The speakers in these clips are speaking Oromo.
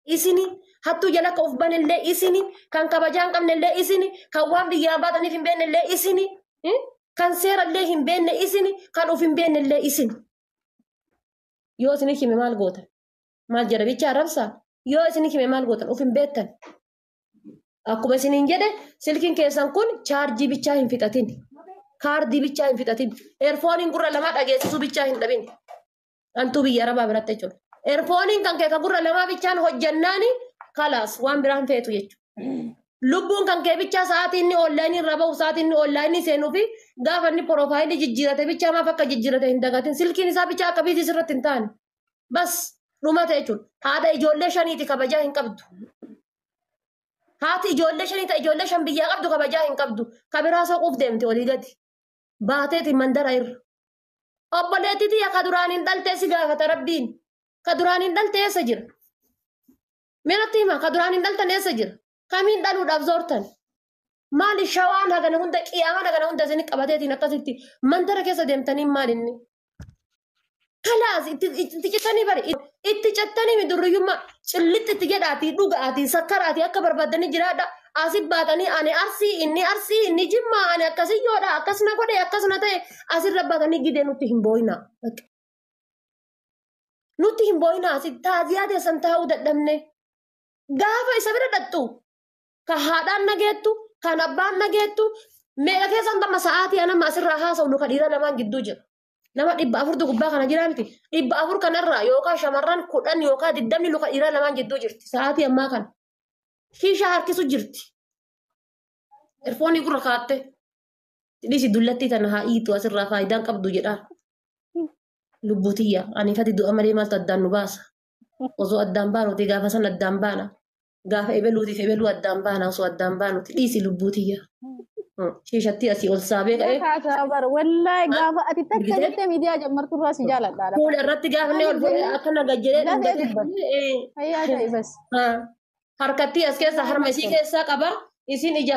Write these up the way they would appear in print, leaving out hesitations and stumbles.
Isini hattuu jala akka uf banellee isini, kan kabajaa hin qabnellee isini, kan waan biyyaa baataniif hin beeknellee isini, kan seerallee hin beekne isini, kan uf hin beeknellee isini. Yoo isin hime maal gootan? Maal jedha bicha arrabsaa? Yoo isin hime maal gootan? Uf hin beektan. Akkuma isiniin jedhe, silkiin keessan kun chaarjii bichaa hin fixatin. Kaardii bichaa hin fixatin. Eerfooniin gurra lamaa dhageessisuu bichaa hin dhabin. Antuu biyya arabaa biratti jechuudha. Eerfooniin kan kee ka gurra lamaa bichaan hojjannaani kalaas waan biraa hin feetu jechuudha. Lubbuun kan kee bichaa sa'aatii inni onlaayinii irraa bahu, sa'aatii inni onlaayinii seenuu fi gaafa inni piroofaayilii jijjiirate bichaa maaf akka jijjiirate hin dagatin. Silkiin isaa bichaa akka biizii sirratti hin taane. Bas, dhumate jechuudha. Haadha ijoollee shaniiti, kabajaa hin qabdu. Haati ijoollee shanii ta ijoollee shan biyyaa qabdu kabajaa hin qabdu. Ka biraa soquuf deemte olii gadi. Baateeti mandara irra. Obboleettii tiyya, ka duraan hin dhalte si gaafata Rabbiin. Ka duraan hin dhalte eessa jira? Mee natti hima, ka duraan hin dhaltan eessa jira? Kamiin dhaluudhaaf zoortan? Maali shawaan hagana hunda, qiyaamaan hagana hunda isin qabateetiin akkasitti mandara keessa deemtanii maal inni? Kalaas, itti cittanii bari, itti cittanii durriyyummaa cillitti itti jedhaatii, dhugaatii, sakkaraatii, akka barbaadanii jiraadha. Asi baatanii ani Arsii, inni Arsii, inni Jimmaa, ani akkasiyyoodha, akkas na godhe, akkas na ta'e, asirra baatanii gidee nutti hin boo'inaa. Nutti hin boo'inaa, asi taaziyaa teessan taa'uu dadhabne. Gaafa isa bira dhaqxu ka haadhaan nageettu, kan abbaan nageettu, meeqa keessan amma sa'aatii anama asirraa haasa'u luka dhiiraa lamaan gidduu jira. Nama 400tu gubbaa kana jira miti. 400 kanarraa yookaan shamarran 10 yookaan 20 luka dhiiraa lamaan gidduu jirti. Sa'aatii ammaa kana. Shiishaa harkisu jirti. Erfoonii gurra kaatte. Dhiisi, dullattii tana haa hiitu, asirraa faayidaan qabdu jedhaa. Lubbuu tiyya, ani fati du'a malee maaltu addaan nu baasa? Osoo addaan baanuti gaafa san addaan baana. Gaafa ebeluutiif ebeluu addaan baana, osoo addaan baanuti, dhiisi lubbuu tiyya. Shiishattii asii ol saabee ka'ee. Kaasaa bara wallaahi gaafa ati takka jettee miidiyaa jammarturraa si jaaladha. Fuula irratti gaafa inni ol fuudhee akkana gad jedhee Lafee dhungatee dubbata. Fayyaa ta'e bas. Harkattii as keessa harma isii keessaa qaba. Isin ija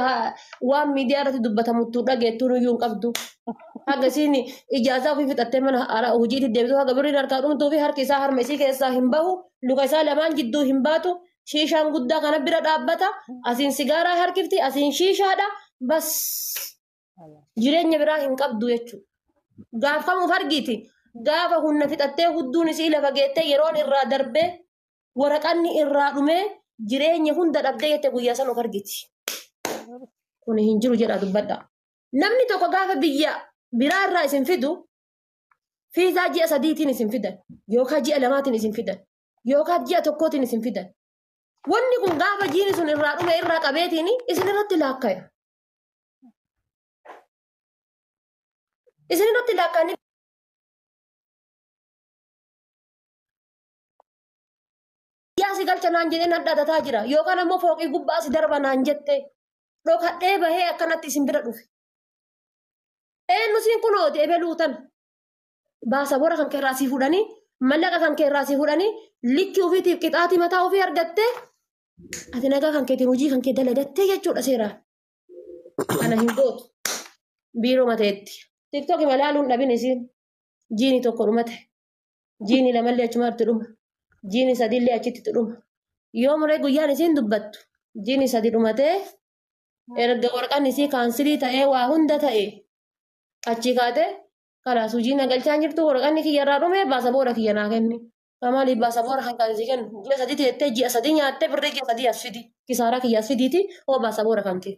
waan miidiyaa irratti dubbatamuttu dhageettuun iyyuu hin qabdu. Haga isiin ijaazaa ofii fixattee mana hojiitti deebitu, haga birriin harkaa dhumtuu fi harki isaa harma isii keessaa hin bahu. Luka isaa lamaan jidduu hin baatu. Shiishaan guddaa kana bira dhaabbata. Asiin sigaaraa harkifti, asiin shiishaadha. Bas, jireenya biraa hin qabdu jechuudha. Gaafamuuf argiti. Gaafa humna fixattee hudduun isii lafa geettee, yeroon irraa darbee, waraqanni irraa dhumee, jireenya hunda dhabdee jette, guyyaa san of argiti. Kun hin jiru jedha dubbadha. Namni tokko gaafa biyya biraa irraa isin fidu, fiizaa ji'a 3tiin isin fidan, yookaan ji'a 2tiin isin fidan, yookaan ji'a 1tiin isin fidan. Wanni kun gaafa jiini sun irraa dhume irraa qabeetiin isin irratti laakkaya. Isin irratti laakka'anii yaa si galcha naan jedhee nan dhadataa jira, yookaan ammoo fooqii gubbaa si darba naan jette, dhokadhee bahee akkanatti isin bira dhufe. Eenyu siin kunooti ebeluu tana. Baasabora kan keerraa sii fuudhanii, mallaqa kan keerraa sii fuudhanii, likki ofiitiif qixaatii mataa ofii argattee, ati nagaa kan keetiin hojii kan kee dalagattee jechuudha seeraan. Kana hin gootu. Biiroo mateetti. TikTok malaaluun dhabin isiin. Jiini tokko dhumate. Jiini lamallee achumaatti dhuma. Jiini sadillee achitti dhuma. Yoo muree guyyaan isiin dubbattu jiini sadi dhumatee, erga waraqaan isii cancel ta'ee waa hunda ta'e, achi kaatee kalaas, hojii na galchaa jirtu, waraqaan kiyya irraa dhume, baasaboora kiyya naa kenni. Kamaaliif baasaboora kan kan isii kennu? Ji'a 3 teettee, ji'a 3 nyaattee, birrii ji'a 3 as fidi. Kisaaraa kiyya as fidiiti hoo baasaboora kan kee.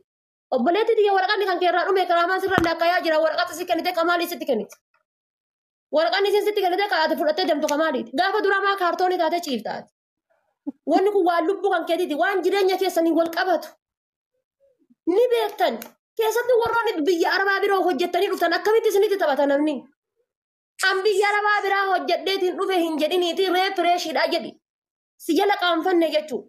Obboleetti tiyya, waraqaan kan kee irraa dhume karaamaan sirra lakkaa'aa jira, waraqata si kennite kamaalii sitti kennite? Waraqaan isiin sitti kennite kan ati fudhattee deemtu kamaaliiti? Gaafa duraa maa kaartoonii taatee ciiftaati? Wanni kun waan lubbuu kan keetiiti, waan jireenya keessanii wal qabatu. Ni beektan. Keessattuu warroonni biyya arabaa biroo hojjettanii dhuftan, akkamitti isinitti taphata namni? An biyya arabaa biraa hojjedheetiin dhufe hin jedhiniiti, ree fireeshiidha jedhi. Si jala qaanfanne jechuudha.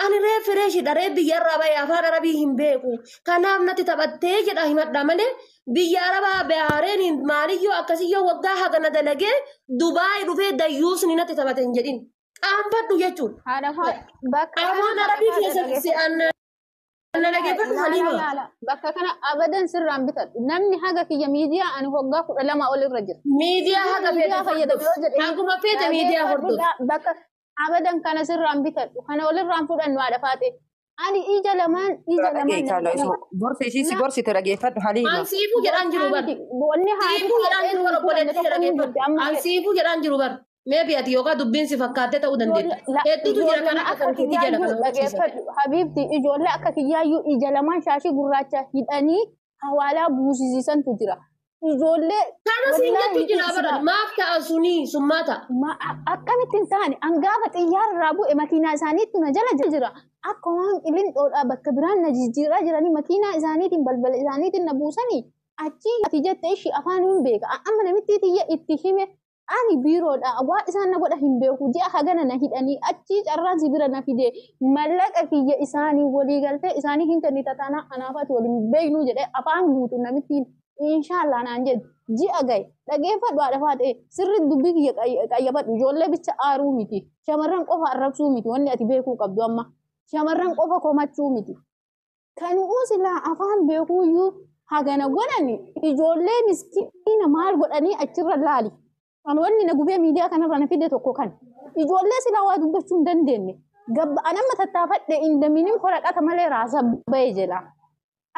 Ani ree fireeshiidha, ree biyya irraa bahee afaan arabii hin beeku. Kanaaf natti taphattee jedha himadha malee, biyya arabaa Bahareeniin maaliyyoo akkasiyyoo waggaa hagana dalagee Dubaay dhufee dayyuusni natti taphate hin jedhin. Qaanfadhu jechuudha. Haadha bakka Afaan arabii keessatti si anna dhageeffadhu, Haliima. Laala, bakka kana abadan sirraan bitadhu. Namni haga kiyya miidiyaa ani waggaa 12 ol irra jira. Miidiyaa haga feete Miidiyaa fayyadamu hordof. yoo jedhe Haguma feete miidiyaa hordof. Bakka Abadan kana sirraan bitadhu. Kana walirraan fudhannu haadha faate. Ani ija lamaan ija lamaan Dhageessaa nama gorsi ishii si gorsite dhageeffadhu Haliima. An siifuu jedhaan jiru bar. Wanni haati Siifuu jedhaan jiru bar fudhanne obboleettii tokko hin dhaggeeffadhu. jirti amma. An siifuu jedhaan jiru bar. Meebi ati yookaan dubbiin si fakkaattee ta'uu dandeetta. Hedduutu jira kan Ijoolleen akka akka kan keetii jala kiyyaayyuu kana hojjechiisan. dhageeffadhu. Habiibti, ijoollee akka kiyyaayyuu ija lamaan shaashii gurraacha hidhanii hawaalaa buusisiisantu jira. Ijoollee Kana siin wallaahi jettu jira isba bara. Maaf ta'a sunii summaa ta'a. Akkamitti hin taane? An gaafa xiyyaara irraa bu'e makiinaa isaaniitti na jala jira. Akka waan qilinxoodhaa bakka biraan na jijjiiraa jiranii makiinaa isaaniitiin balbala isaaniitiin na buusanii achi ati jette ishii afaan hin beeka. Amma namitti tiyya itti hime, ani biiroodha waa isaan na godha hin beeku, ji'a hagana na hidhanii achi carraan si bira na fide, mallaqa kiyya isaanii walii galtee isaanii hin kennita taanaa anaafati waliin beeknuu jedhee afaan guutu namittiin inshaallah naan jedhu. Ji'a gahe, dhageeffadhu haadha faatee, sirri dubbii kiyya qayyabadhu. Ijoollee bicha aaruu miti, shamarran qofa arrabsuu miti. Wanni ati beekuu qabdu, amma shamarran qofa komachuu miti. Kan silaa afaan beekuuyyuu hagana godhani, ijoollee miskiina maal godhanii achirra laali. Kan wanni na gubee miidiyaa kanarra na fide tokko kan ijoollee silaa waa dubbachuu hin dandeenye. Gabba anamma tattaafadhe indaminin horaqata malee raasa bahe jedha.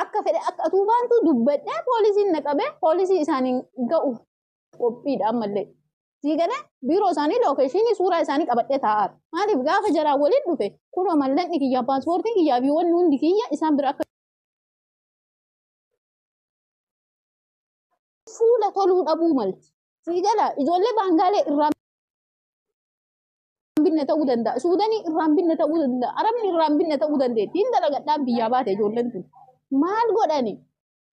Akka fedhe akka atuu baantu dubbadhee poolisiin na qabee poolisii isaaniin ga'u qophiidha ammallee. Sii galee biiroo isaanii lookeeshinii suuraa isaanii qabadhee taa'aara. Maaliif gaafa jaraa waliin dhufe kunoo mallaqni kiyya, paaspoortiin kiyyaa fi wanni hundi kiyya isaan bira akka fuula toluu dhabuu malti. Sii gala, ijoollee baangaalee irraa binne ta'uu danda'a. Suudanii irraan binne ta'uu danda'a. Arabni irraan binne ta'uu dandeetti. Hin dalagadhaan biyyaa baate ijoolleen tun. Maal godhani?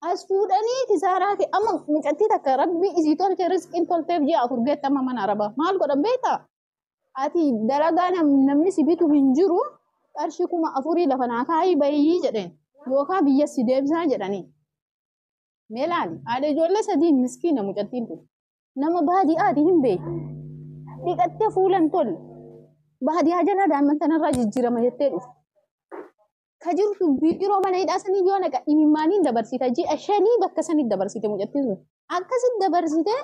As fuudhanii kisaaraa fi amma mucattii takka rabbi isii tolche, riskiin tolteef ji'a 4 geette amma mana arabaa. Maal godhan beektaa? Ati dalagaa namni si bitu hin jiru, qarshii 4000 lafa naa kaayii bayyii jedheen yookaan biyya si deebisaa jedhanii. Mee laali, haadha ijoollee sadii, miskiina mucattiin tun. Nama baadiyyaati hin beeku. Dhiqattee fuula hin tolle. Baadiyyaa jala daa'imman tanarraa jijjiirama jettee dhufte. Ka jirtu biiroo mana hidhaa sanii yoo naqa imimmaaniin dabarsita, ji'a 5 bakka sanitti dabarsite mucattiin sun. Akkasitti dabarsite,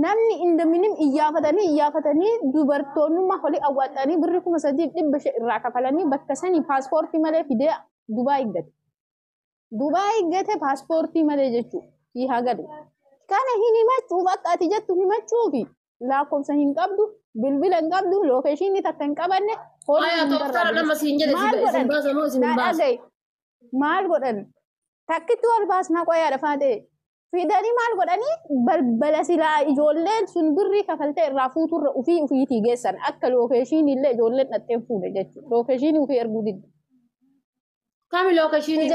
namni indaminim iyyaafatanii iyyaafatanii dubartoonnummaa holii awwaaxanii birri 3500 irraa kafalanii bakka sanii paaspoortii malee fidee Dubaay gate. Dubaay gate paaspoortii malee jechuudha. Sii haa galu. Kana hin himachuuf, akka ati jettu himachuufi lakkoofsa hin qabdu, bilbila hin qabdu, lookeeshinii takka hin qabanne, horii Aya hin tooftaadha nama siin jedhe Maal isin godhan? baasa moo isin hin Na baasu? dhaga'i. Maal godhan? Takkitti wal baasnaa qoyaadha faatee. Fidanii maal godhanii balbala silaa ijoolleen sun birrii kafaltee irraa fuuturra ufii ufiitii geessan, akka lookeeshinii illee ijoolleen dhattee fuudhe jechuudha. Lookeeshinii ufii erguu didde. Kami lookeeshinii?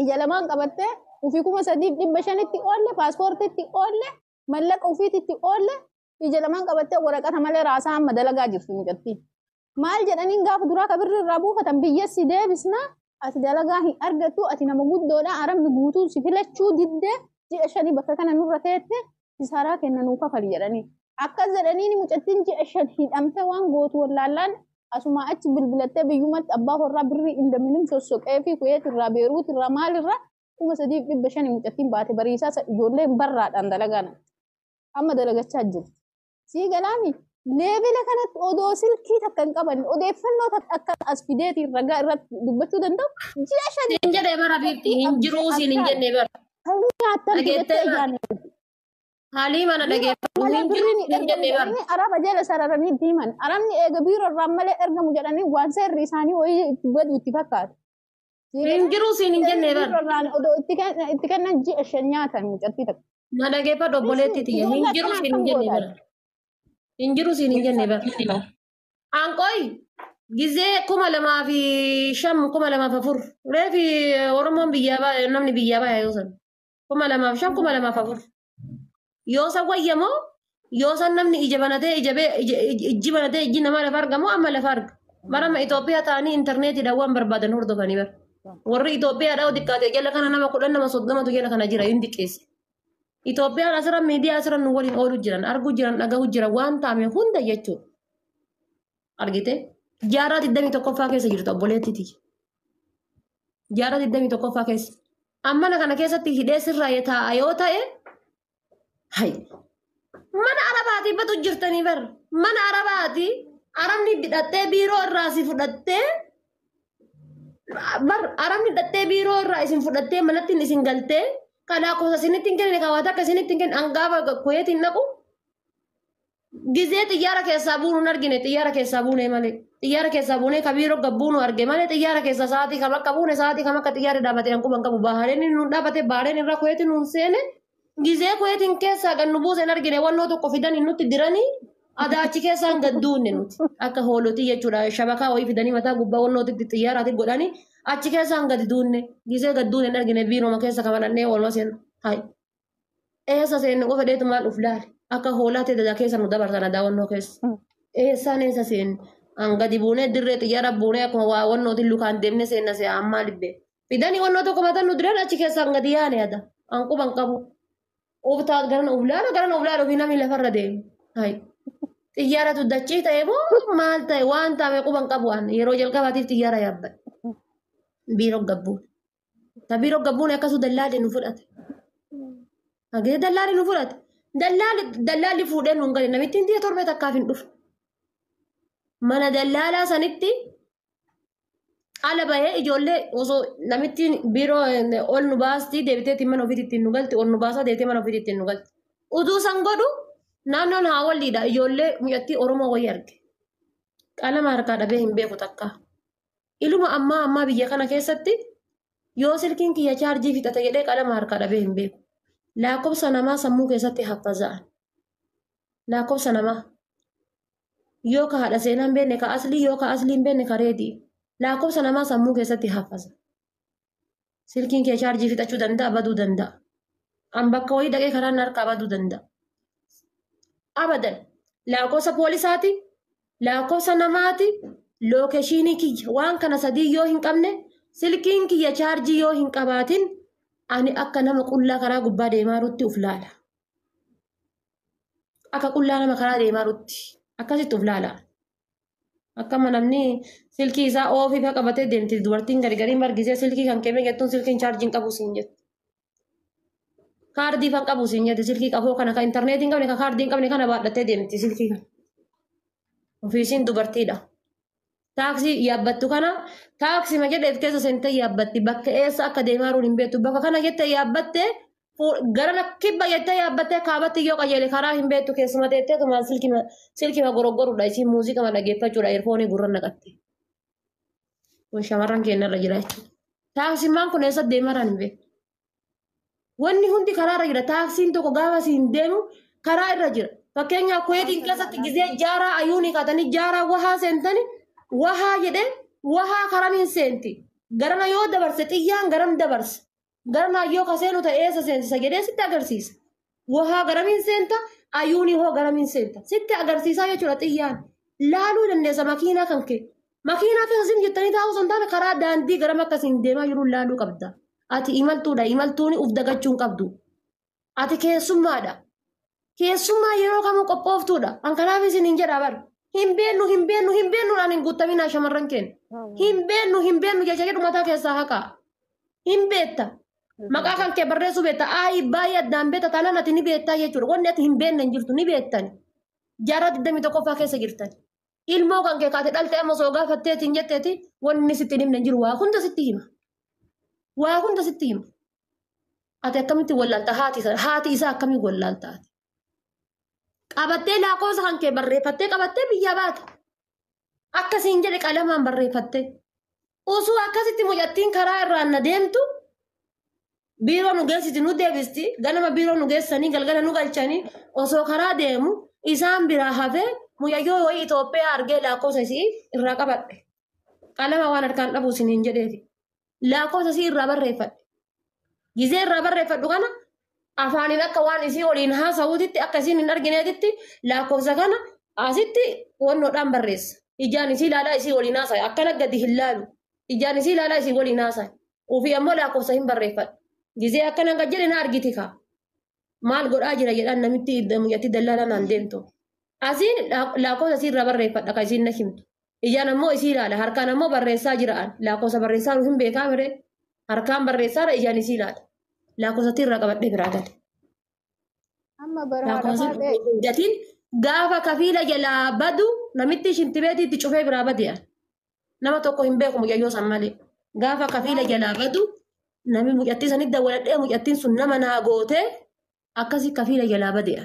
Ija lamaan qabattee ufii 3500tti oolle, paaspoortiitti oolle, mallaqa ufiititti oolle, ija lamaan qabattee waraqata malee raasaa amma dalagaa jirtu mucattiin. Maal jedhaniin gaafa duraa ka birrii irraa buufatan? Biyyassi deebisnaa, ati dalagaa hin argattu, ati nama guddoodha, arabni guutuun si filachuu diddee ji'a 5 bakka kana nurra teette kisaaraa kenna nuu kafali jedhanii. Akkas jedhaniin mucattiin ji'a 5 hidhamte waan gootu wallaallaan asuma achi bilbilattee biyyumatti abbaa horraa birrii indaminim sossoqee fi Kuweet irraa, Beeruut irraa, maalirraa 3500 mucattiin baate bariisaa ijoolleen barraadhaan dalagaa amma dalagachaa jirti. Sii galaami, leebila kanatti odoo silkii takka hin qabanne odeeffannoo takka akka as fideetiin ragaa irratti dubbachuu danda'u ji'a 5 Siin jedhee bara biifti hin jiruu siin hin jenne bara. nyaattan Dhageettee jettee bara. ijaan Haalii mana dhageeffadhu malee hin jiru birriin siin hin ergamu jenne bara. jedhanii araba jala sararanii itti himan. Arabni eega biiroo irraa malee ergamu jedhanii waan seerri isaanii wayii itti badu itti fakkaata. Hin jiru siin hin jenne bara. Biiroo irraan odoo itti kennan ji'a 5 nyaatan mucattii takka. Na dhageeffadhu obboleetti tiyya hin Ijoollee jiru akkanaa siin hin akkam jenne gootaati? bara. Hin jiru siin hin jenne bara. Anqoy gizee 2005, 2004 reefi Oromoon biyyaa baay'ee, namni biyyaa baay'ee yoo san 2005, 2004 yoo san wayyamoo, yoo san namni ija banatee ija bee ijji banatee ijji namaa lafa argamoo amma lafa arga. Barama Itoophiyaa ta'anii intarneetiidhaan waan barbaadan hordofanii bara. Warri Itoophiyaadhaa xiqqaate jala kana nama 10, nama 30tu jala kana jira hin xiqqeesse. Itoophiyaan asirra miidiyaa asirra nu waliin oolu jiran, arguu jiran, dhagahu jiran waan taame hunda jechuudha. Argite? Jaarraa 21ffaa keessa jirtu obboleettiti. Jaarraa 21ffaa keessa. Ammana kana keessatti hidhee sirraa taa'a yoo ta'e, hayi. Mana Arabaatii batu jirtanii bar. Mana Arabaatii Arabni hidhattee biiroo irraa si fudhattee bar Arabni hidhattee biiroo irraa isin fudhattee manatti isin galtee kanaa kuusa isinitti hin kennine kaawwata akka isinitti hin kennine hangaafa kuweetiin naqu. Gizee xiyyaara keessaa buunu hin argine xiyyaara keessaa buune malee xiyyaara keessaa buune ka biiroo gabbuunu arge malee xiyyaara keessaa sa'aatii kam akka buune sa'aatii kam akka xiyyaarri dhaabate hanquba hin qabu bahareen nuun dhaabate bahareen irra kuweetiin nuun seene gizee kuweetiin keessaa gan nu buuse hin argine wannoo tokko fidan nutti diranii adaachi keessaan gad duunne nuti akka hoolotii jechuudha shabakaa wayii fidanii mataa gubbaa wannootitti xiyyaaraatti godhanii achi keessaan gad duunne gizee gad duunne hin argine biiroma keessa kamalannee oolma seenu hayi eessa seenne qofa dheetumaan uf laale. Akka hoolaa ta'e dadaa keessa nu dabarsan daawwannoo keessa. Eessaan eessa seenne? An gadi buunee dirree xiyyaara buunee akkuma waa wannootiin lukaan deemne seenna see ammaa libbee. Fidanii wannoo tokko mataan nu diran achi keessaan gadi yaane ada. An quban qabu. Uftaa garana uf laala garana uf laala ofii namni lafarra deemu. Hayi. Xiyyaaratu dachee ta'e moo maal ta'e waan taame quban qabu an yeroo jalqabaatiif xiyyaara yaabbadhe. Biiroo gabbuun. Ta biiroo gabbuun akkasuu dallaalli nu fudhate. Hagee dallaalli nu fudhate. Dallaalli fuudhee nuun gale namittiin tiyya torbee takkaaf hin dhufu. Mana dallaalaa sanitti ala bahee ijoollee osoo namittiin biiroo ol nu baastii deebiteetiin mana ofiitti ittiin nu galti ol nu baasaa deebitee mana ofiitti ittiin nu galti. Utuu san godhu naannoon haawalliidha ijoollee mucattii Oromoo wayii arge. Qalama harkaa dhabee hin beeku takka. Iluma ammaa ammaa biyya kana keessatti yoo silkiin kiyya chaarjii fixate jedhee qalama harkaa dhabee hin beeku. Lakkoofsa namaa sammuu keessatti haffaza'an. Lakkoofsa namaa. Yoo ka haadha seenaa hin beekne ka aslii yoo ka aslii hin beekne ka reedii. Lakkoofsa namaa sammuu keessatti haffaza. Silkiin kee chaarjii fixachuu danda'a baduu danda'a. An bakka wayii dhaqee karaan harkaa baduu danda'a. Abadan lakkoofsa poolisaati lakkoofsa namaati lookeeshinii kiyya waan kana sadii yoo hin qabne silkiin kiyya chaarjii yoo hin qabaatin ani akka nama qullaa karaa gubbaa deemaa jirutti uf laala. Akka qullaa nama karaa deemaa jirutti akkasitti uf laala. Akkama namni silkii isaa oofii fa qabatee deemti dubartiin gargariin bargisee silkii kan kennee jettuun silkiin chaarjii hin qabu siin jetti. Kaardii fan qabu siin jetti silkii qaboo kana kan intarneetii hin qabne kan kaardii hin qabne kana baadhattee deemti silkii kana. Ofiisiin dubartiidha. Taaksii yaabbattu kana taaksii ma jedheef keessa seentee yaabbatti bakka eessa akka deemaa jiruun hin beektu bakka kana jettee yaabbattee gara kibba jettee yaabbattee kaabatti yoo qajeele karaa hin beektu keessuma teetteetuma silkima goroggoruudha isiin muuziqaa dhaggeeffachuudha eerfoonii gurra naqatte. Kun shamarran keenyarra jira jechuudha. Taaksiin kun eessa deemaa jiran hin beektu. Wanni hundi karaarra jira taaksiin tokko gaafa siin deemu karaa irra jira. Fakkeenyaaf kuweetiin keessatti gizee jaaraa ayuunii kaatanii jaaraa wahaa seentanii wahaa jedhee wahaa karamiin seenti. Garana yoo dabarse xiyyaan garam dabarse. Garana yoo kaseenu ta'e eessa seensisa jedhee sitti agarsiisa. Wahaa garamiin seenta ayuunii hoo garamiin seenta. Sitti agarsiisaa jechuudha xiyyaan. Laaluu dandeessa makiinaa kan kee. Makiinaa keessa isin jettanii taa'uu osoo hin taane karaa daandii garam akkasiin deemaa jiru laaluu qabda. Ati imaltuudha imaltuuni uf dagachuu hin qabdu. Ati keessummaadha. Keessummaa yeroo kamuu qophooftuudha. An kanaaf isin hin jedhaa bara. Hin beennu hin beennu hin beennuudhaan hin guuttaminaa shamarran keenya. Hin beennu hin beennu jecha jedhu mataa keessaa haqaa. Hin beetta. Maqaa kan kee barreessuu beetta. Ayi baay'ee addaan beetta taanaan ati ni beettaa jechuudha. Wanni ati hin beenne hin jirtu ni beettani. Jaarraa 21ffaa keessa jirtan. Ilmoo kan kee kaate dhalte amma osoo gaafatteetiin jetteeti wanni sitti hin himne hin jiru. Waa hunda sitti hima. Waa hunda sitti hima. Ati akkamitti wallaalta haati isaa akkamitti wallaalta ati? Qabattee lakkoofsa kan kee barreeffattee qabattee biyya baate. Akkasiin jedhe qalamaan barreeffattee. Osoo akkasitti mucattiin karaa irraan na deemtu biiroo nu geessiti nu deebisti ganama biiroo nu geessanii galgala nu galchanii osoo karaa deemu isaan biraa hafee mucayyoo wayii Itoophiyaa argee lakkoofsa isii irraa qabadhe. Qalama waan harkaan dhabu isiniin jedheeti. Lakkoofsa isii irraa barreeffadhe. Gizee irraa barreeffadhu kana afaaniin akka waan isii waliin haasa'uutitti akka isiin hin argineetitti lakkoofsa kana asitti wannoodhaan barreessa. Ijaan isii ilaalaa isii waliin haasa'e akkana gadi hin laalu. Ijaan isii ilaalaa isii waliin haasa'e. Ofii ammoo lakkoofsa hin barreeffadhu. Gizee akkana gad jedhe na argiti kaa. Maal godhaa jira jedhaan namitti mucattii dallaalaa naan deemtu. Asiin lakkoofsa isii irraa barreeffadha kan isiin na himtu. Ijaan ammoo isii ilaala harkaan ammoo barreessaa jiraan lakkoofsa barreessaa hin beekaa mire harkaan barreessaadha ijaan isii ilaala. Lakkoofsa irraa qabadhee biraa gale. Amma bara haadha faatee. Gatiin gaafa kafiila jalaa badu namitti shintibeetiitti cufee biraa bade'a. Nama tokko hin beeku mucayyoo san malee. Gaafa kafiila jalaa badu nami mucattii sanitti dawwaladhee mucattiin sun nama naa gootee akkasii kafiila jalaa bade'a.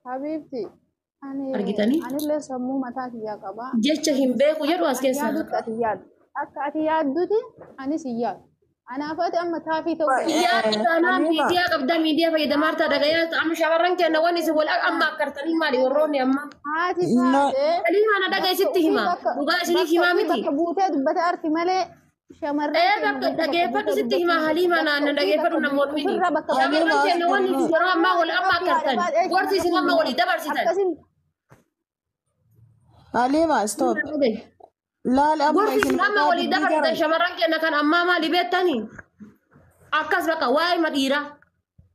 Habiibti. Argitanii? Anillee sammuu mataa kiyyaa qaba. Jecha hin beeku jedhu as keessaa. Yaadutti ati yaaddu. Akka ati yaadduti anis hin yaadu. Anaaf ati amma taafii ta'uu Yaaddu taanaan miidiyaa qabdaa miidiyaa fayyadamaa hartaa dhagayaa amma shamarran keenya waan isin wal amma akkartanii maali warroonni amma. Haati faatee. Haliimaa na dhaga isitti hima. Dhugaa isiniif himaa miti. Bakka buutee dubbate arti malee shamarran. Ee bakka dhageeffadhu sitti hima Haliimaa na dhageeffadhu namoonni. Shamarran keenya waan isin yeroo ammaa wal amma akkartan. Gorsi isin amma walii dabarsitan. Haliima stop. Laali amma Gorsi isin isin amma walii dabarsitan shamarran keenya kan ammaa maali beektanii? Akkas bakka waa'ee madhiiraa.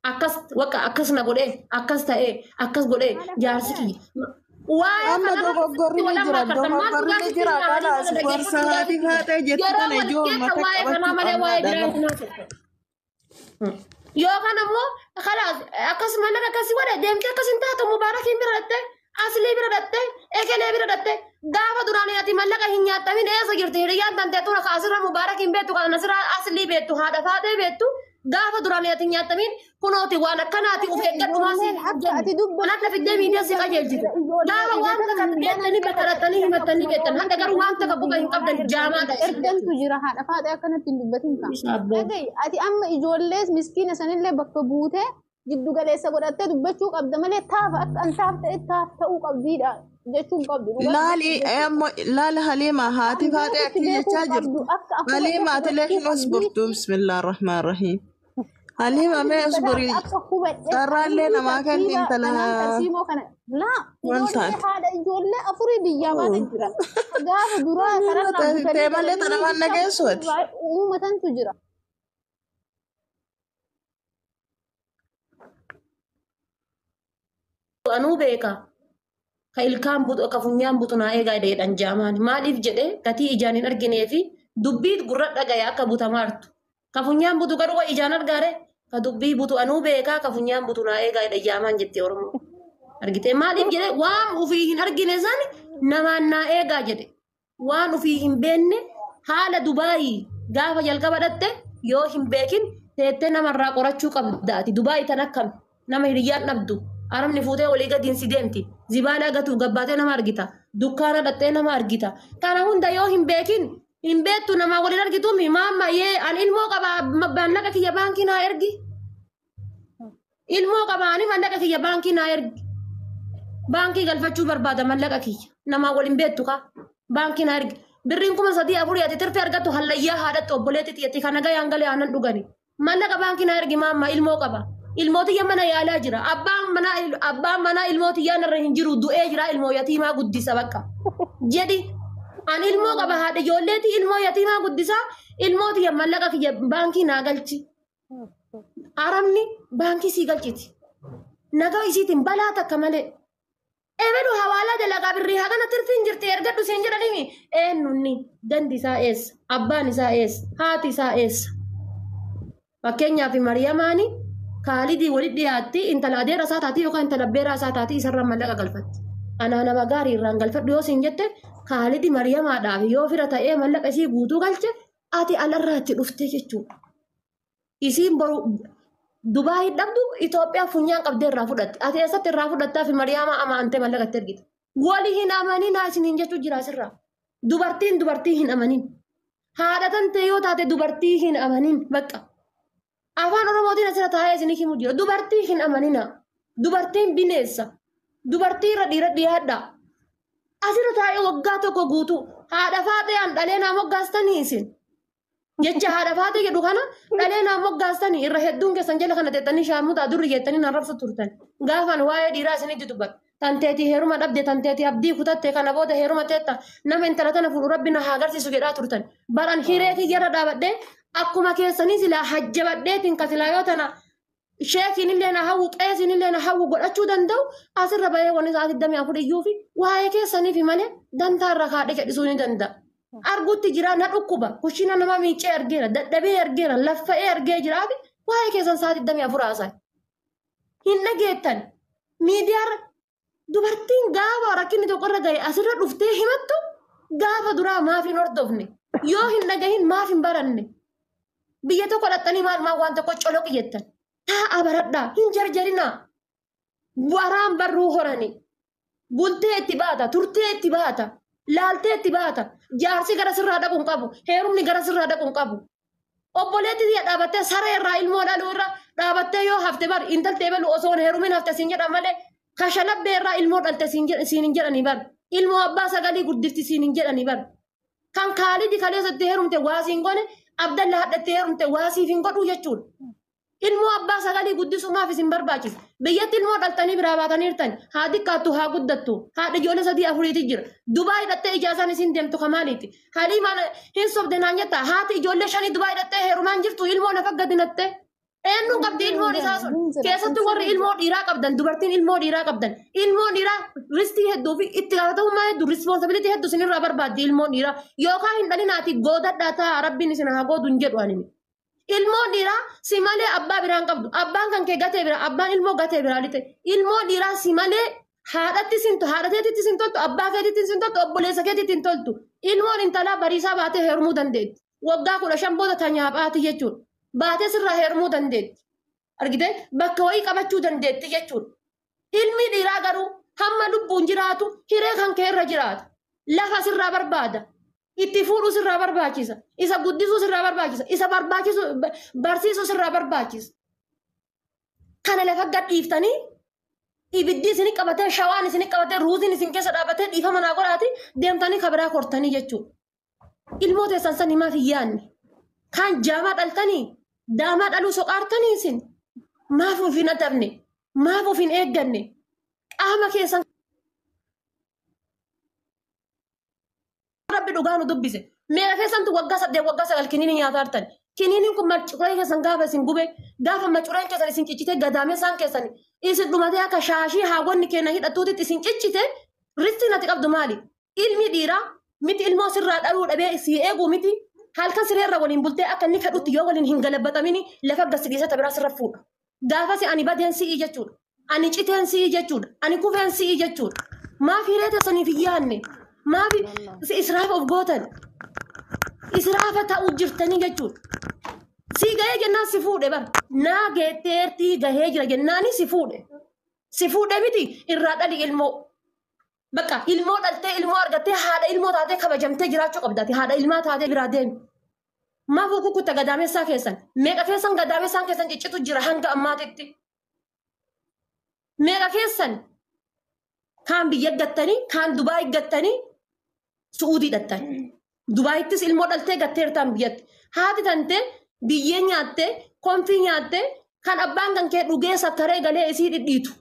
Akkas bakka akkas na godhee akkas ta'ee akkas godhee jaarsi kiyya. Waa'ee Amma kanarra dogoggorri ni wal amma jira, akkartan maal dogoggorri dhugaa ni sitti jira. hima Kalaas Haliimaa na gorsa dhageeffadhu haati faatee jettu yeroo kana wal ijoo keessa mata waa'ee kanaa qabachuu malee waa'ee qabnaadha. biraa hin haasoftan. Yookaan ammoo kalaas akkasuma nama akkasii godhe deemtee akkas hin taatu mubaarakiin bira dhattee aslii bira dhattee ekelee bira dhattee gaafa duraan ati mallaqa hin nyaattamin eessa jirti hiriyyaan tantee tura ka asirra mubaarakiin beektu kan asirra aslii beektu haadha faatee beektu gaafa duraan ati hin nyaattamin kunooti waan akkanaati of eeggadhumaa si Akka ati dubbatu. Kanatti fiddee miidiyaa si qajeelchitu. Gaafa waan takka beektanii bakka dhattanii himattanii beektan hadda garuu waan takka quba hin qabdan jaamaa ta'e. Ergamtu jira haadha faatee akkanatti hin dubbatin kaa. Abboo. Dhaga'i ati amma ijoollees miskiina sanillee bakka buutee jiddu galeessa godhattee dubbachuu qabda malee taafa akka an taaf ta'e taaf ta'uu qabdiidha jechuun qabdu. Laali ammoo laali Haliima haati faatee Akka akki jechaa jirtu. Haliima atilee hin osburtu bismillah rahmaan rahiim. Haliima mee osburii Akka hubadhe. carraallee namaa kenni intala Tarsiimoo kana laa wal ijoollee taate. haadha ijoollee afurii biyyaa baate jira. Gaafa duraa kararraa Tee butanii malee tana waan dhageessu ati. Uummatantu jira. Anuu beeka. Ka ilkaan butu ka funyaan butu naa eegaa jedhan jaamaan. Maaliif jedhee gatii ijaan hin arginee fi dubbii gurra dhagaya akka butamaartu. Ka funyaan butu garuu waa ijaan argaare. Ka dubbii butu anuu beekaa ka funyaan butu naa eegaa jedha jaamaan jettee Oromoo. Argitee maaliif jedhee waan ofii hin argine san namaan naa eegaa jedhe. Waan ofii hin beekne haala Dubaayii gaafa jalqaba dhatte yoo hin beekin teettee namarraa qorachuu qabda ati Dubaayii tan akkam nama hiriyyaan dhabdu arabni fuutee walii gadiin si deemti zibaalaa gatuuf gabbaatee nama argita dukkaana dhattee nama argita kana hunda yoo hin beekin hin beektu namaa waliin argituumi maamma yee an ilmoo qaba maallaqa kiyya baankii naa ergi ilmoo qaba ani maallaqa kiyya baankii naa ergi baankii galfachuu barbaada mallaqa kiyya namaa waliin beektu ka baankii naa ergi birriin 3,000-4,000 ati tirfee argattu hallayyaa haadhatti obboleetti xiyyatti kana gayaan galee aannan dhugani mallaqa baankii naa ergi maamma ilmoo qaba ilmootiyya mana yaalaa jira abbaan manaa ilmootiyyaan irra hin jiru du'ee jira ilmoo yatiimaa guddisa bakka jedhi ani ilmoo qaba haadha ijoolleeti ilmoo yatiimaa guddisa ilmootiyya mallaqa kiyya baankii naa galchi arabni baankii sii galchiti nagaa isiitiin balaa takka malee Ebelu hawaalaa dalagaa birrii hagana tirfiin jirti ergadhu siin jedhanimi eenyunni gandi isaa eessa abbaan isaa eessa haati isaa eessa fakkeenyaaf Mariyamaani Kaalidii walitti dhiyaatti intala adeera isaa taati yookaan intala abbeeraa isaa taati isarraa mallaqa galfatti. Anaa nama gaarii irraan galfadhu yoo siin jette Kaalidi Mariyamaadhaaf yoo fira ta'ee mallaqa isii guutuu galche ati alarraa itti dhufte jechuudha. Isiin boru Dubaayii dhabdu Itoophiyaa funyaan qabdee irraa fudhatti. Ati eessatti irraa fudhattaa fi Mariyamaa amantee mallaqa itti ergite. Wali hin amanin isiniin jechuu jira asirraa. Dubartiin dubartii hin amanin. Haadha tantee yoo taate dubartii hin amanin bakka. Afaan Oromootiin asirra taa'ee isinii himu jira. Dubartii hin amanina. Dubartiin bineensa. Dubartii irra dhiira dhiyaadha. Asirra taa'ee waggaa tokko guutuu haadha faatee an dhalee naa moggaastanii isin. Jecha haadha faatee jedhu kana dhalee naa moggaastanii irra hedduun keessan jala kana teettanii shaarmuxaa durri jettanii naan rabsa turtan. Gaafan waa'ee dhiiraa isinitti dubbadha. Tanteetii heeruma dhabde tanteetii abdii kutatte kana booda heeruma teetta nama intala tana fuudhu rabbi na haa agarsiisu jedhaa turtan. Baran hiree kiyyarra dhaabadhee akkuma keessanii silaa hajjabadheetiin ka silaa yoo tana sheekiin illee na hawwu qeesiin illee na hawwu godhachuu danda'u asirra bahee wanni sa'aatii 24 iyyuu fi waa'ee keessaniif malee dantaa irra kaadhee jedhisuu ni danda'a. Argutti jira na dhukkuba kushina nama miicee argeera dadhabee argeera laffa'ee argee jiraafi waa'ee keessan sa'aatii 24 haasa'a. Hin dhageettan. Miidiyaarra dubartiin gaafa rakkinni tokko irra gahe asirra dhuftee himattu gaafa duraa maaf hin hordofne? Yoo hin dhagahin maaf hin baranne? Biyya tokko dhaxxanii maal maal waan tokko coloqi jettan. Taa'aa baradhaa hin jarjarinaa. Waraan barruu horani. Bultee itti baata, turtee itti baata, laaltee itti baata. Jaarsi gara sirraa dhaqu hin qabu, heerumni gara sirraa dhaqu hin qabu. Obboleetti tiyya dhaabattee saree irraa ilmoo dhaluu irra dhaabattee yoo hafte bar intaltee balu osoo hin heerumin hafte siin jedhan malee kashalabbee irraa ilmoo dhalte siin hin jedhanii bar. Ilmoo abbaa sagalii guddifti siin hin jedhanii bar. Kan Kaalidi kaleessatti heerumte waa siin goone Abdalla hadhatti heerumte waa siif hin godhuu jechuudha. Ilmoo abbaa sagalii guddisuu maaf isin barbaachisa? Biyyatti ilmoo dhaltanii biraa baataniirtan haa xiqqaattu haa guddattu haadha ijoollee sadii afuriiti jira. Dubaay hidhattee ijaasaan isin deemtu kamaaliiti. Haliimaan hin sobde naan jetta haati ijoollee shanii Dubaay hidhattee heerumaan jirtu ilmoo lafa gadi natte. Eenyuun qabdi ilmoon isaa sun? Keessattuu warri ilmoo dhiiraa qabdan dubartiin ilmoo dhiiraa qabdan ilmoo dhiiraa ristii hedduu fi itti gaafatamummaa hedduu responsibility hedduu isinirraa barbaaddi ilmoon dhiiraa yookaan hin dhalinaati goodadhaa ta'a rabbiin isin haa goodu hin jedhu ani. Ilmoon dhiiraa si malee abbaa biraan qabdu. Abbaan kan kee gatee bira, abbaan ilmoo gatee biraa lite. Ilmoon dhiiraa si malee haadhatti sin haadha keetitti sin toltu, abbaa keetitti sin toltu, obboleessa keetitti hin toltu. Ilmoon intalaa bariisaa baatee heerumuu dandeetti. Waggaa 15 booda tanyaaphaati jechuudha. Baatee sirraa heerumuu dandeetti. Argitee bakka wayii qabachuu dandeetti jechuudha. Ilmi dhiiraa garuu hamma lubbuun jiraatu hiree kan kee irra jiraata. Lafa sirraa barbaada. Itti fuudhuu sirraa barbaachisa. Isa guddisuu sirraa barbaachisa. Isa barbaachisu barsiisuu sirraa barbaachisa. Kana lafa gadhiiftanii ibiddi isin qabatee shawaan isin qabatee ruuziin isin keessa dhaabatee dhiifama naa godhaati deemtanii kabiraa kortanii jechuudha. Ilmoo teessan san himaaf hin yaadne. Kaan jaamaa dhaltanii daamaa dhaluu soqaartanii isin maaf of hin adabne maaf of hin eegganne qaama keessan rabbi dhugaa nu dubbise. Meeqa keessantu waggaa 8 waggaa 9 kiniinii nyaataa jirtan. Kiniiniin kun macuree keessan gaafa isin gube gaafa macureen keessan isin ciccite gadaamessaan keessan isin dhumatee akka shaashii haawwanni keenya hidhattuutitti isin ciccite ristiin ati qabdu maali? Ilmi dhiiraa miti ilmoo sirraa dhaluu dhabee si eeguu miti halkan sireerra waliin bultee akka inni fedhutti yoo waliin hin galabbatamini lafa gasi dhiisata biraa sirra fuudha. Gaafasi ani badeen si'ii jechuudha. Ani citeen si'ii jechuudha. Ani kufeen si'ii jechuudha. Maaf hiree teessaniif hin yaadne? Maaf israafa of gootan? Israafa ta'uu jirtanii jechuudha. Si gahee jennaan si fuudhe bara. Naa geetteertii gahee jira jennaani si fuudhe. Si fuudhe miti irraa dhali ilmoo. Bakka ilmoo dhaltee ilmoo argattee haadha ilmoo taatee kabajamtee jiraachuu qabdaati. Haadha ilmaa taatee biraa deemi. Maaf kukkuta gadaamessaa keessan? Meeqa keessan gadaamessaan keessan ciccitu jira hanga ammaatitti? Meeqa keessan kaan biyya gattanii kaan Dubaay gattanii Su'uudii dhattan. Dubaayittis ilmoo dhaltee gatteertaan biyyatti. Haati tantee biyyee nyaattee konfii nyaattee kan abbaan kan kee dhugee sakkaree galee isii dhidhiitu.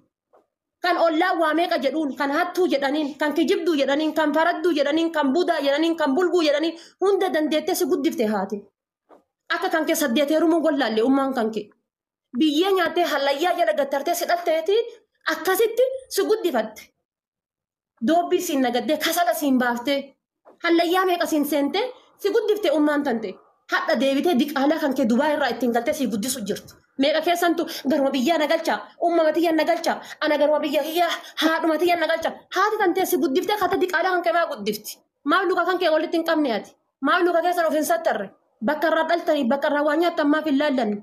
Kan ollaa waa meeqa jedhuun, kan hattuu jedhaniin, kan kijibduu jedhaniin, kan faradduu jedhaniin, kan budaa jedhaniin, kan bulguu jedhaniin hunda dandeettee si guddifte haati. Akka kan kee 8 heerumuun wallaalle ummaan kan kee. Biyyee nyaattee hallayyaa jala gattartee si dhalteeti akkasitti si guddifatte. Doobbii siin nagaddee kasala siin baaftee hallayyaa meeqa siin seentee si guddifte ummaan tante. Hadha deebitee diqaalaa kan kee Dubaay irraa ittiin galtee si guddisu jirtu. Meeqa keessantu garuma biyyaa na galcha, ummama tiyya na galcha, ana garuma biyya kiyyaa haadhuma tiyya na galcha. Haati tantee si guddiftee kata diqaalaa kan kee maa guddifti? Maaf luka kan kee walitti hin qabne ati? Maaf luka keessan of hin sattarre? Bakka irraa dhaltanii bakka irraa waa nyaattan maaf hin laallanne?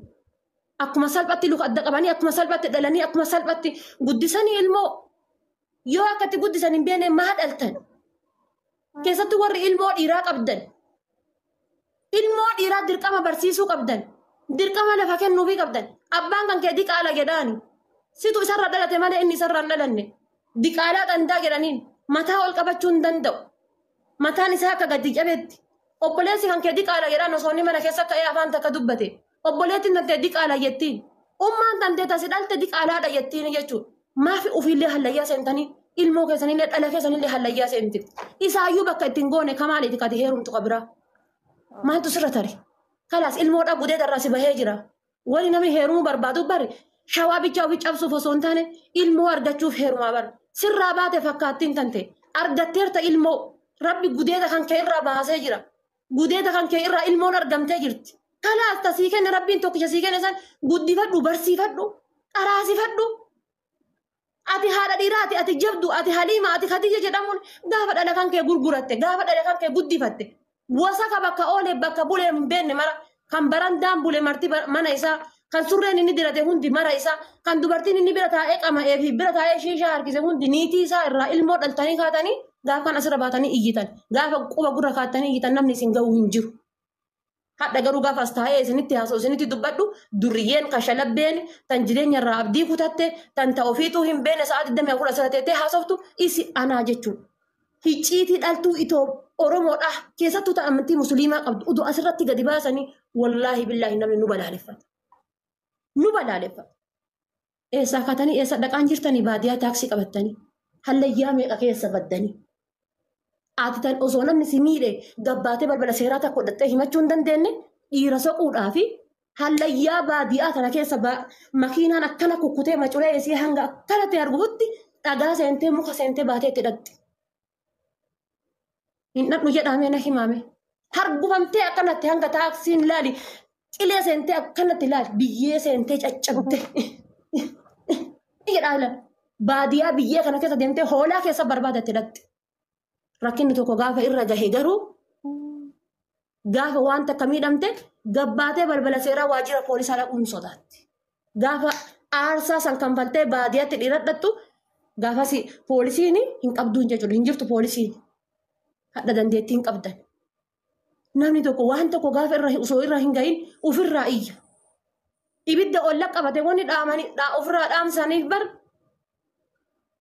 Akkuma salphatti luka adda qabanii akkuma salphatti dhalanii akkuma salphatti guddisanii ilmoo yoo akkatti guddisan hin beekne maa dhaltan? Keessattuu warri ilmoo dhiiraa qabdan. Ilmoo dhiiraa dirqama barsiisuu qabdan. Dirqama lafa kennuufii qabdan. Abbaan kan kee diqaala jedhaani. Situ isarra dhalate malee inni isarra hin dhalanne. Diqaalaa gandaa jedhaniin mataa ol qabachuu hin danda'u. Mataan isaa akka gadi cabetti. Obboleessi kan kee diqaala jedhaan osoo inni mana keessa ka'ee afaan takka dubbate. Obboleettiin tantee diqaala jettiin. Ummaan tantee tasi dhalte diqaalaadha jettiin jechuudha. Maafi ofiillee hallayyaa seentanii ilmoo keessanillee dhala keessanillee hallayyaa seenti. Isaayyuu bakka ittiin goone kamaaliiti kati heerumtu qabiraa. Maaltu sirra tare? Kalaas ilmoo dhabuu irraa si bahee jira. Wali namni heerumuu barbaadu bari shawaa bichaa ofii cabsuuf osoo hin taane ilmoo argachuuf heerumaa bari. Sirraa baate fakkaattiin tante argatteerta ilmoo rabbi gudeeda kan kee irraa baasee jira. Gudeeda kan kee irraa ilmoon argamtee jirti. Kalaas tasii kenne rabbiin tokkicha sii kenne san guddifadhu barsiifadhu qaraasifadhu. Ati haadha dhiiraati, ati jabdu, ati Haliima, ati Khadija jedhamuun gaafa dhala kan kee gurguratte, gaafa dhala kan kee guddifatte. Wasaka bakka oolee bakka bulee hin beekne mara kan barandaan bule marti mana isaa, kan surreen inni dirate hundi mara isaa, kan dubartiin inni bira taa'ee qama'ee fi bira taa'ee shiishaa harkise hundi niitii isaa irraa ilmoo dhaltanii kaatanii gaafa kan asirra baatanii iyyitan, gaafa quba gurra kaatanii iyyitan namni isin ga'u hin jiru. Hadha garuu gaafa as taa'ee isinitti haasa'u isinitti dubbadhu durriyyeen kashalabbeen tan jireenya irraa abdii kutatte tan ta ofiituu hin beekne sa'a 24 asirra teettee haasoftu isi anaa jechuudha. Hicciitii dhaltuu itoo Oromoodha keessattuu ta amantii musliimaa qabdu utuu asirratti gadi baasanii wallaahi billaahi namni nu balaaleffata. Nu balaaleffata. Eessaa kaatanii eessa dhaqaan jirtanii baadiyyaa taaksii qabattanii hallayyaa meeqa keessa baddanii. Ati tan osoo namni si miidhe gabbaatee balbala seeraa takka godhattee himachuu hin dandeenye dhiira soquudhaa fi hallayyaa baadiyyaa tana keessa makiinaan akkana kukkutee maculee isii hanga akkanatti arguutti dhagaa seentee muka seentee baatee itti dhaqxi. Hin dhaqnu jedhamee na himame. Hargufamtee akkanatti hanga taaksiin laali qilee seentee akkanatti laali biyyee seentee caccabde. Jedhaa laali. Baadiyyaa biyyee kana keessa deemtee hoolaa keessa barbaadatte dhaqxi. Rakkinni tokko gaafa irra gahe garuu gaafa waan takka miidhamte gabbaatee balbala seeraa waajjira poolisaa dhaquun sodaatti. Gaafa aarsaa san kanfaltee baadiyyaatti dhiiradhattu gaafas poolisiin hin qabduun jechuudha. Hin jirtu poolisiin. Hadha dandeettii hin qabdan. Namni tokko waan tokko gaafa irra osoo irra hin gahin ofirraa iyya. Ibidda olla qabate wanni dhaamanii ofirraa dhaamsaniif bar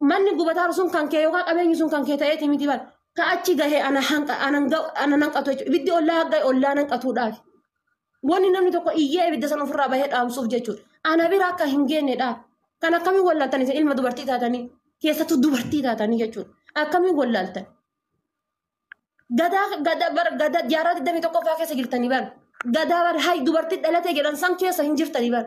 manni gubataa sun kan kee yookaan qabeenyi sun kan kee ta'eeti miti bar. Ka achi gahee ana hanqa ana nanqatu jechuudha. Ibiddi ollaa gahe ollaa nanqatuudhaaf. Wanni namni tokko iyyee ibidda sana ofirraa bahee dhaamsuuf jechuudha. Ana bira akka hin geenyedhaaf. Kan akkamiin wallaaltan isin ilma dubartii taatanii keessattuu dubartii taatanii jechuudha. Akkamiin wallaaltan? Gadaa gadaa bar gadaa jaarraa 21ffaa keessa jirtanii bar. Gadaa bar hay dubartii dhalate jedhan san keessa hin jirtanii bar.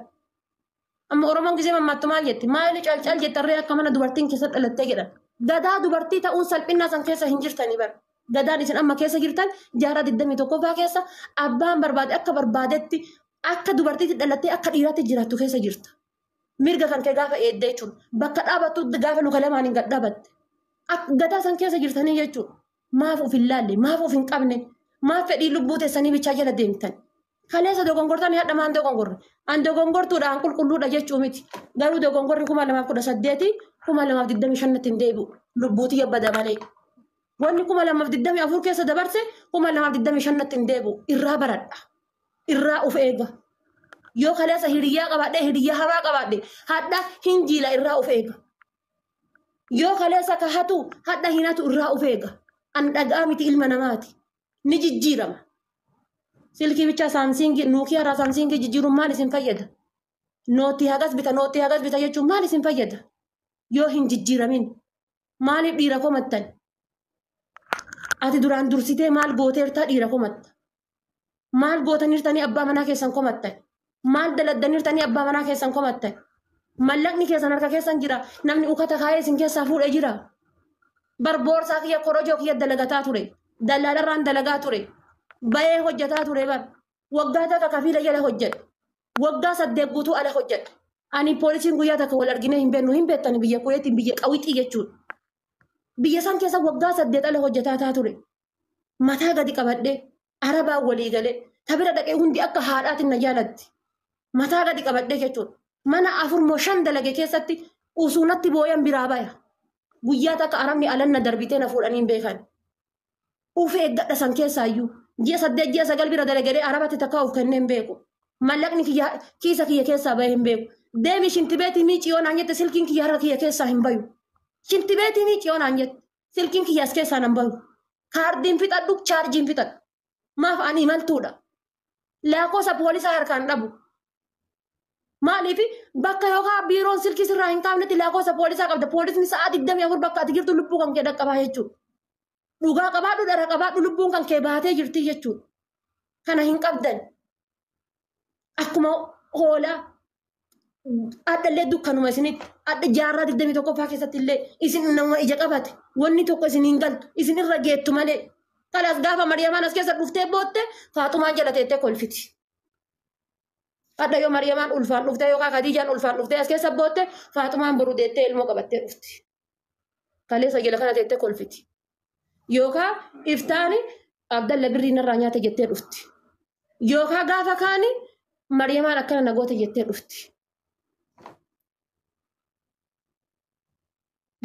Amma Oromoon gisee mammaattu maal jetti? Maali cal cal jettarree akka mana dubartiin keessa dhalattee jedhan. Gadaa dubartii ta'uun salphinnaa san keessa hin jirtanii bar. Gadaan isin amma keessa jirtan jaarraa 21ffaa keessa abbaan barbaade akka barbaadetti akka dubartiitti dhalattee akka dhiiraatti jiraattu keessa jirta. Mirga kan kee gaafa eedde jechuudha. Bakka dhaabattu gaafa luka lamaan hin gad dhaabatte. Gadaa san keessa jirtanii jechuudha. Maaf of hin laalle, maaf of hin qabne, maaf fedhii lubbuu teessanii bichaa jala deemtan. Kaleessa dogongortanii hadha maan dogongorre. An dogongortuudha an qulqulluudha jechuu miti. Garuu dogongorri 2018 2025 hin deebi'u. Lubbuuti yabbada malee. Wanni 2024 keessa dabarse 2025 hin deebi'u. Irraa baradha. Irraa of eega. Yoo kaleessa hiriyyaa qabaadhe hiriyyaa hamaa qabaadhe hadha hin jiila irraa of eega. Yoo kaleessa ka hatu hadha hin hatu irraa of eega. An dhagaa miti ilma namaati. Ni jijjiirama. Silkii bichaa saamsiingii nuukiyaa irraa saamsiingii jijjiiruun maal isin fayyada? Nootii hagas bita nootii hagas bita jechuun maal isin fayyada? Yoo hin jijjiiramin maaliif dhiira komattan? Ati duraan dursitee maal gooteertaa dhiira komatta? Maal gootanirtanii abbaa manaa keessan komattan? Maal daladdanirtanii abbaa manaa keessan komattan? Mallaqni keessan harka keessan jira. Namni ukata kaayee isin keessaa fuudhee jira. Bar boorsaa kiyya korojoo kiyya dalagataa ture. Dallaalarraan dalagaa ture. Bayee hojjetaa ture bar. Waggaa takka kafiila jala hojjedhe. Waggaa 8 guutuu ala hojjedhe. Ani poolisiin guyyaa takka wal arginee hin beeknu hin beektani biyya Kuweetiin biyya qawixii jechuudha. Biyya san keessa waggaa 8 ala hojjetaa taa ture. Mataa gadi qabadhee arabaan walii galee tabira dhaqee hundi akka haadhaatiin na jaalatti. Mataa gadi qabadhee jechuudha. Mana 4 moo 5 dalage keessatti usuunatti booyan biraa baya. Guyyaa takka arabni alanna darbitee na fuudhanii hin beekan. Uf eeggadha san keessaayyuu. Ji'a 8 ji'a 9 bira dalagadee arabatti takka of kennee hin beeku. Mallaqni kiyya kiisa kiyya keessaa bahee hin beeku. Deemi shintibeetii miicii yoo naan jette silkiin kiyya harka kiyya keessaa hin bayu. Shintibeetii miicii yoo naan jette silkiin kiyya as keessaa nan bayu. Kaardiin fixadhu chaarjiin fixadhu. Maaf ani imaltuudha. Lakkoofsa poolisaa harkaan dhabu. Maaliif bakka yookaan biiroon silkii sirraa hin kaafnetti lakkoofsa poolisaa qabda. Poolisni sa'a 24 bakka ati jirtu lubbuu kan kee dhaqqabaa jechuudha. Dhugaa qabaadhu dhara qabaadhu lubbuun kan kee baatee jirti jechuudha. Kana hin qabdan. Akkuma hoolaa addallee dukkanuma isinitti adda jaarraa 21ffaa keessatti illee isin nama ija qabate wanni tokko isin hin galtu isin irra geettu malee. Kalaas gaafa Mariyamaan as keessa dhuftee bootte Faaxumaan jala teettee kolfiti. Hadha yoo Mariyamaan ulfaan dhuftee yookaan Khadiijaan ulfaan dhuftee as keessa bootte Faaxumaan boru deettee ilmoo qabattee dhufti. Kaleessa jala kana teettee kolfiti. Yookaan iftaani Abdalla birrii narraa nyaate jettee dhufti. Yookaan gaafa kaani Mariyamaan akkana na goote jettee dhufti.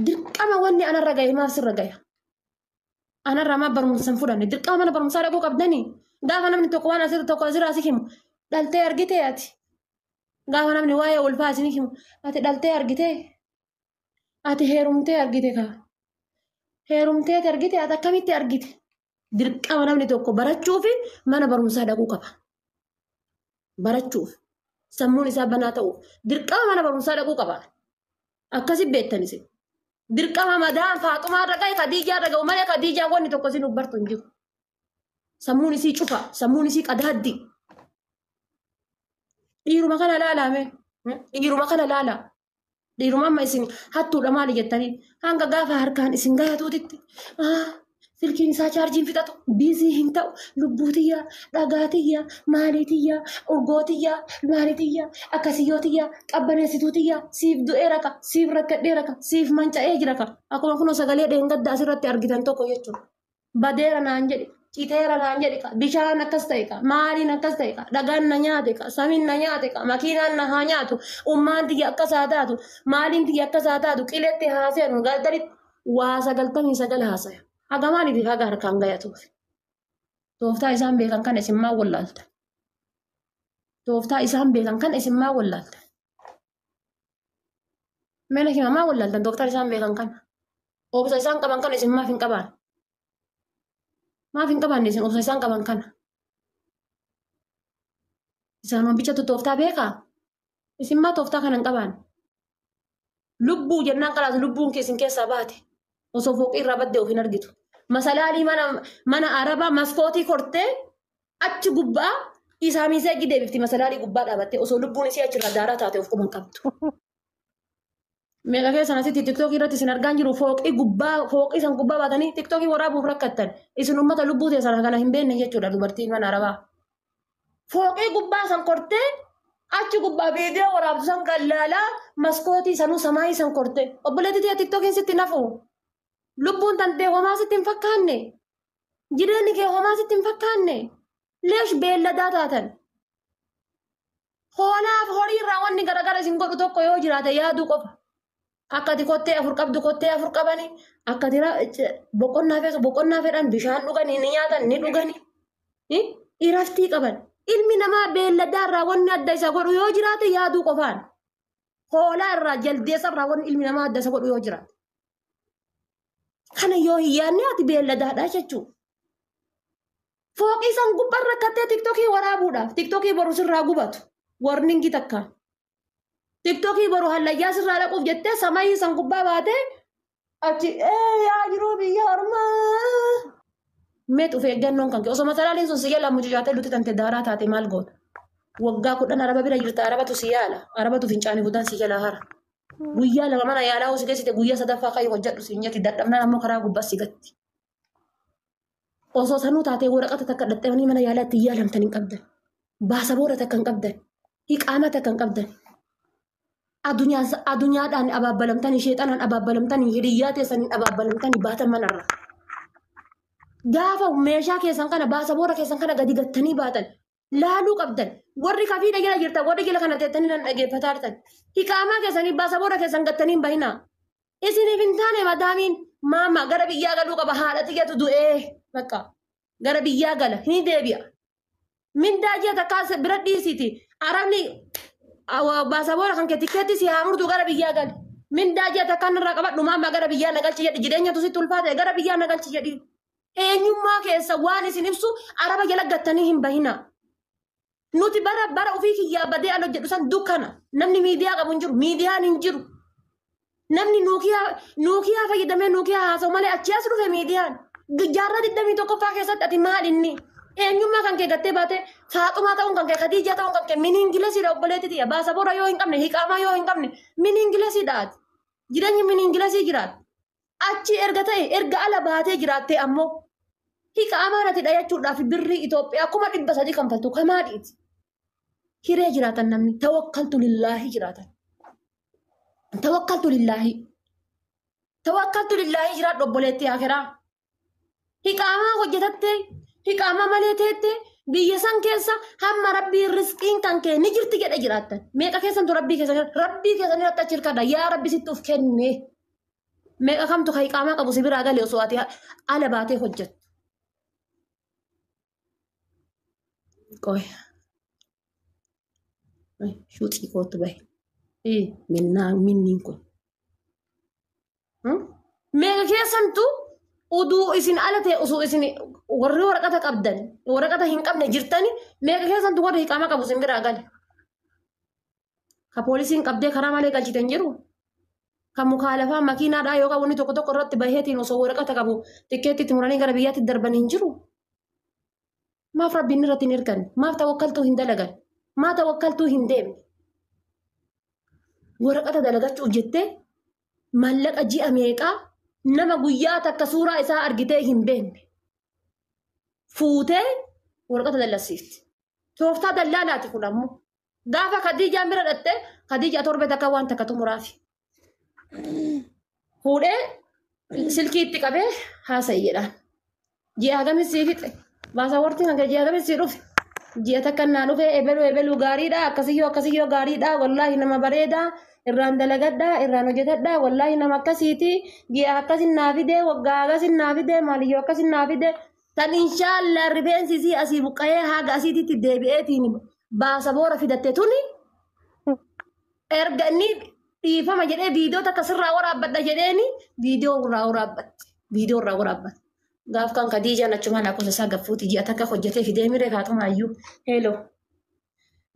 Dirqama wanni anarra gahe maaf sirra gaya? Anarraa maaf barumsa hin fudhanne? Dirqama mana barumsaa dhaquu qabdanii? Gaafa namni tokko waan asirra tokko asirraa si himu dhaltee argitee ati? Gaafa namni waa'ee ulfaa isin himu ati dhaltee argitee? Ati heerumtee argite kaa? Heerumteeti argite ati akkamitti argite? Dirqama namni tokko barachuuf mana barumsaa dhaquu qaba. Barachuuf sammuun isaa banaa ta'uuf dirqama mana barumsaa dhaquu qaba. Akkasi beektan isin. Dirqama madaan Faaxumaa irra gahe Khadiijaa irra gahu malee Khadiijaan wanni tokko isin hubbartu hin jiru. Sammuun isii cufa, sammuun isii qadaaddi. Dhiiruma kana laalaame. Dhiiruma kana laala. Dhiiruma amma isin hattuudha maali jettanii hanga gaafa harkaan isin gayatuutitti. Silkiin isaa chaarjiin fixatu biizii hin ta'u lubbuutiyyaa dhagaatiyyaa maaliitiyyaa urgootiyyaa maaliitiyyaa akkasiyyootiyyaa qabbaneessituutiyyaa siif du'ee raka siif rakkadhee raka siif manca'ee jira ka akkuma kunoo sagalee dheengadda asirratti argitan tokko jechuudha. Badeera naan jedhi citeera naan jedhi ka bishaan akkas ta'e ka maaliin akkas ta'e ka dhagaan na nyaate ka samiin na nyaate ka makiinaan na haa nyaatu ummaan tiyya akkas haa taatu maaliin tiyya akkas haa taatu qiletti haa seenu galtanitti waa 99 haasaya. Haga maaliitiif haga harkaan gayatuuf. Tooftaa isaan beekan kana isin maa wallaalta? Tooftaa isaan beekan kana isin maa wallaalta? Meena hima maa wallaaltan tooftaa isaan beekan kana? Obsa isaan qaban kana isin maaf hin qabaan? Maaf hin qabaanne isin obsa isaan qaban kana? Isaan bichatu tooftaa beekaa? Isin maa tooftaa kana hin qabaan? Lubbuu jennaan kalaas lubbuun isin keessaa baate. Osoo fooqii irraa baddee of hin argitu. Masalaalii mana arabaa maskootii kortee achi gubbaa isaa miisee deebifti masalaalii gubbaa dhaabattee osoo lubbuun isii achirraa daaraa taate of quban qabdu. Meeqa keessan asitti tiktookii irratti isin argaa jiru fooqii gubbaa fooqii san gubbaa baatanii tiktookii waraabuuf rakkattan isin uummata lubbuu teessan kana hin beekne jechuudha dubartiin mana arabaa. Fooqii gubbaa san kortee achi gubbaa viidiyoo waraabdu san gallaalaa maskootii sanuu samaayii san kortee obboleettii tiyya tiktookiin sitti nafu. Lubbuun tantee homaa sitti hin fakkaanne. Jireenyi kee homaa sitti hin fakkaanne. Leesh beelladaa taatan. Hoolaaf horii irraa wanni garagara isin godhu tokko yoo jiraate yaaduu qofa. Akka ati kottee afur qabdu kottee afur qabani. Akka ati boqonnaa feesu boqonnaa fedhan bishaan dhuganii ni nyaatan ni dhugani. Iraftii qaban. Ilmi namaa beelladaa irraa wanni adda isa godhu yoo jiraate yaaduu qofaan. Hoolaa irraa jaldeessa irraa wanni ilmi namaa adda isa godhu yoo jiraate. Kana yoo hin yaadne ati beelladaadha jechuudha. Fooqii san gubbaan rakkattee tiktookii waraabuudhaaf tiktookii boru sirraa gubatu warningi takka. Tiktookii boru hallayyaa sirraa dhaquuf jettee samayii san gubbaa baatee achi yaa jiruu biyya ormaa. Meet of eeggannoon kan kee osoo masalaaliin sun si jalaa mucucaatee lutti tante daaraa taate maal goota? Waggaa 10 araba bira jirta arabatu si yaala arabatu fincaanii guddaan si jalaa hara. Guyyaa 2 mana yaalaa hojii geessite guyyaa 3ffaa kaayii hojjedhu siin jetti dadhabnaan ammoo karaa gubbaa si gatti. Osoo sanuu taatee waraqata takka dhaxxanii mana yaalaatti yaalamtan hin qabdan. Baasaboora takka hin qabdan. Hiqaama takka hin qabdan. Adunyaadhaan abaabbalamtanii sheexanaan abaabbalamtanii hiriyyaa teessaniin abaabbalamtanii baatan manarra. Gaafa meeshaa keessan kana baasaboora keessan kana gadi gattanii baatan. Laaluu qabdan warri kafiidha jala jirtan warri jala kana teettanii nan dhageeffataa jirtan hiqaamaa keessanii baasaboora keessan gattanii hin bahinaa. Isiniif hin taane madaamiin maama gara biyyaa galuu qaba haadha xiyyatu du'ee bakka gara biyyaa gala ni deebi'a. Mindaa ji'a takkaa bira dhiisiti arabni baasaboora kan kee tikkeetti si haa murtu gara biyyaa gali. Mindaa ji'a takkaa narraa qabadhu maama gara biyyaa na galchi jedhi jireenyatu sitti ulfaate gara biyyaa na galchi jedhi. Eenyummaa keessa waan isin ibsu araba jala gattanii hin bahinaa. Nuti bara ofii kiyyaa badee ala jedhu san dukkana. Namni miidiyaa qabu hin jiru. Miidiyaan hin jiru. Namni nuukiyaa fayyadamee nuukiyaa haasa'u malee achi as dhufe miidiyaan. Jaarraa 21ffaa keessatti ati maal inni? Eenyummaa kan kee gattee baate Faaxumaa ta'uun kan kee Khadiijaa ta'uun kan kee mini Ingilisiidha obboleetti tiyya. Baasaboora yoo hin qabne hiqaamaa yoo hin qabne mini Ingilisiidha ati. Jireenyi mini Ingilisii jiraata. Achi erga ta'e erga ala baatee jiraattee ammoo hiqaamaan ati dhayachuudhaaf birrii Itoophiyaa 300,000 kanfaltu kamaadhiiti. Hiree jiraatan namni tawakkaltu lillaahi jiraatan. Tawakkaltu lillaahi. Tawakkaltu lillaahi jiraadhu obboleettii akiraa. Hiqaamaa hojjetattee hiqaamaa malee teettee biyya san keessa hamma rabbii riskiin kan kee ni jirti jedhe jiraattan. Meeqa keessantu rabbii keessan rabbii keessan irratti achi hirkadha yaa rabbi sitti uf kenne. Meeqa kamtu ka hiqaamaa qabu si biraa galee osoo ati ala baatee hojjettu. Qoy. Shuuxii kootu bahe. Minnaa minniin kun. Meeqa keessantu uduu isin ala ta'e osoo isin warri waraqata qabdan waraqata hin qabne jirtani meeqa keessantu warri hiqaama qabu isin biraa gale. Ka poolisiin qabdee karaa malee galchite hin jiru. Ka mukaalafaa makiinaadhaa yookaan wanni tokko tokko irratti baheetiin osoo waraqata qabu tikkeetti itti muranii gara biyyaatti darban hin jiru. Maaf rabbiin irratti hin hirkanne? Maaf tawakkaltuu hin dalagan? Maa tawakkaltuu hin deemne? Waraqata dalagachuuf jettee maallaqa ji'a meeqaa nama guyyaa takka suuraa isaa argitee hin beekne fuutee waraqata dallasiifti. Tooftaa dallaalaati kun ammoo. Gaafa Khadiijaan bira dhatte Khadiija torbe takka waan takka xumuraafi. Fuudhee silkii itti qabee haasa'i jedhaan. Ji'a hagamis sii fixe. Baasawartiin hanga ji'a hagamis sii dhufe. Ji'a takka naa dhufe ebelu ebelu gaariidha akkasiyyoo akkasiyyoo gaariidha wallaahi nama bareedaa irraan dalagadhaa irraan hojjetadhaa wallaahi nama akkasiiti ji'a akkasin naa fide waggaa akkasin naa fide maaliyyoo akkasin naa fide tan inshaallah rifeensi isii asii buqqa'ee haga asiititti deebi'eetiin baasaboora fidatte tuni erga inni dhiifama jedhee viidiyoo takka sirraa waraabbadha jedheeni viidiyoo irraa waraabbatti viidiyoo irraa waraabbatti. Gaaf kan Khadiijaan achumaan lakkoofsa isaa gaffuuti ji'a takka hojjetee fidee miree kaatumaayyuu heeloo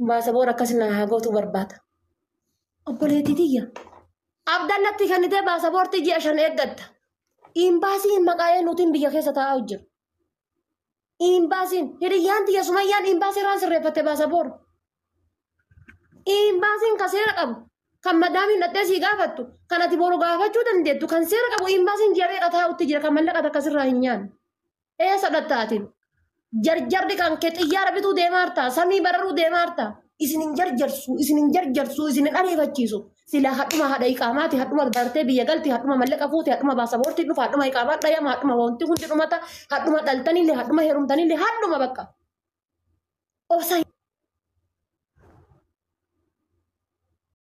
baasaboora akkas na haa gootu barbaada. Obboleettii tiyya. Abdallatti kennitee baasaboortii ji'a 5 eeggatta. Imbaasiin maqaa eenyuutiin biyya keessa taa'aa jiru. Imbaasiin hiriyyaan tiyya Sumayyaan imbaasii irraan sirreeffatte baasaboora. Imbaasiin kan seera qabu kan madaamiin dhattee sii gaafattu kan ati boru gaafachuu dandeettu kan seera qabu imbaasiin ji'a meeqa taa'utti jira kan mallaqa takka sirraa hin nyaanne. Eessa dhattaatiin? Jarjarri kan kee xiyyaara bituu deemaa jirta samii bararuu deemaa jirta. Isin hin jarjarsu isin hin jarjarsu isin hin ariifachiisu. Silaa hadhuma haadha iqaamaati hadhuma bartee biyya galti hadhuma mallaqa fuute hadhuma baasaboortii dhufa hadhuma iqaamaa dhayama hadhuma wanti hundi dhumata hadhuma dhaltanillee hadhuma heerumtanillee hadhuma bakka. Obsa